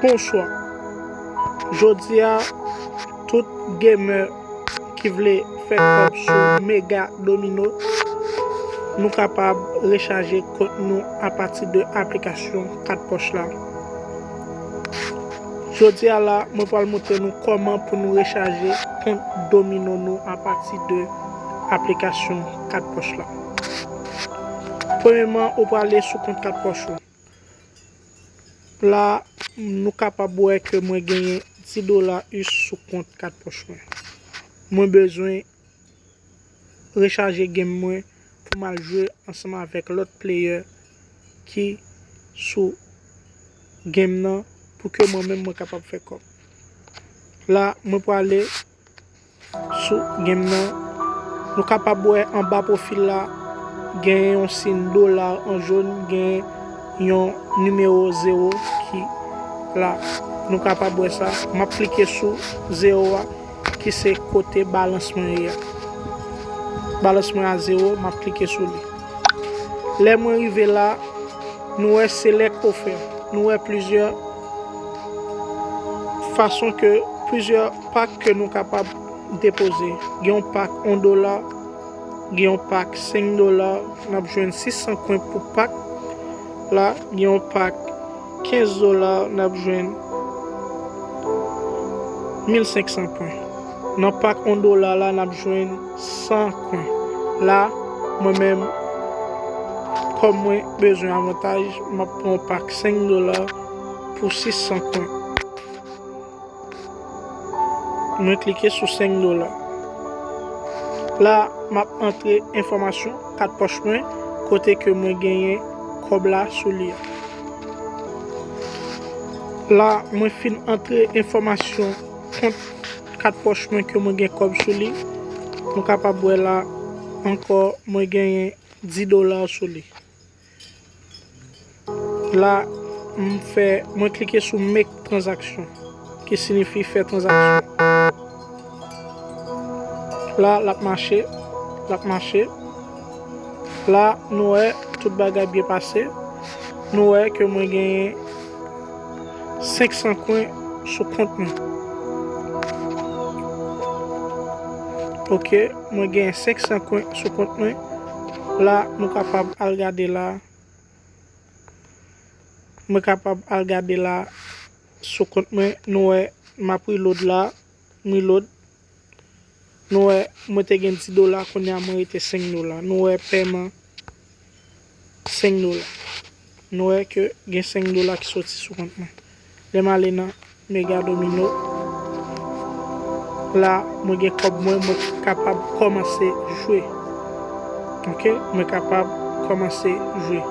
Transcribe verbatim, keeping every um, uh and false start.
Bonswa. Jodi a, tout gamer ki vle fè kòb sou Mega Domino, nou kapab rechaje kont nou apati de aplikasyon kat pòch la. Jodi a la, mwen pral montre nou kòman pou nou rechaje kont Domino nou apati de aplikasyon kat pòch la. Premyèman, ou prale sou kont kat pòch ou. La, nou kapab wè ke mwen genyen dis dola U S sou kont kat pòch mwen. Mwen bezwen rechaje game mwen pou m al jwe ansanm avèk lòt player ki sou game nan pou ke mwen menm mwen kapab fè kòb. La, mwen prale sou game nan. Nou kapab wè anba pwofil la, genyen yon siy dola an jòn, genyen yon nimewo zewo ki la. Nou kapab wè sa. M ap klike sou zewo a, ki se kote balans mwen ye a. Balans mwen a zewo, m ap klike sou li. Lè mwen rive la, nou wè select offer. Nou wè plizyè fason ke, plizyè pak ke nou kapab depoze. Gen yon pak yon dola, gen yon pak senk dola, n ap jwenn sis san kwen pou pak la, gen yon pak kenz dola, n ap jwenn mil senk san pwen. Nan pak yon dola la, n ap jwenn san kwen. La, mwen menm, kòm mwen bezwen avantaj, m ap pran yon pak senk dola pou sis san kwen. Mwen klike sou senk dola. La, m ap antre enfòmasyon kat pòch mwen, kote ke mwen genyen kòb la sou li a. La, mwen fin antre enfòmasyon kont kat pòch mwen ke mwen gen kòb sou li. Nou kapab wè la ankò, mwen genyen dis dola sou li. La, m fè, mwen klike sou make transaction, ki siyifi fè tranzaksyon. La, l ap mache, l ap mache. La, nou wè, tout bagay byen pase. Nou wè ke mwen genyen senk san kwen sou kont mwen. Ok, mwen genyen senk san kwen sou kont mwen. La, nou kapab al gade la. Mwen kapab al gade la sou kont mwen. Nou wè, m ap reload la. M reload. Nou wè, mwen te gen dis dola, kounye a mwen rete senk dola. Nou wè, pèman senk dola. Nou wè ke gen senk dola ki soti sou kont mwen. Lè m ale nan Mega Domino, la, mwen gen kòb mwen, mwen kapab kòmanse jwe. Ok, mwen kapab kòmanse jwe.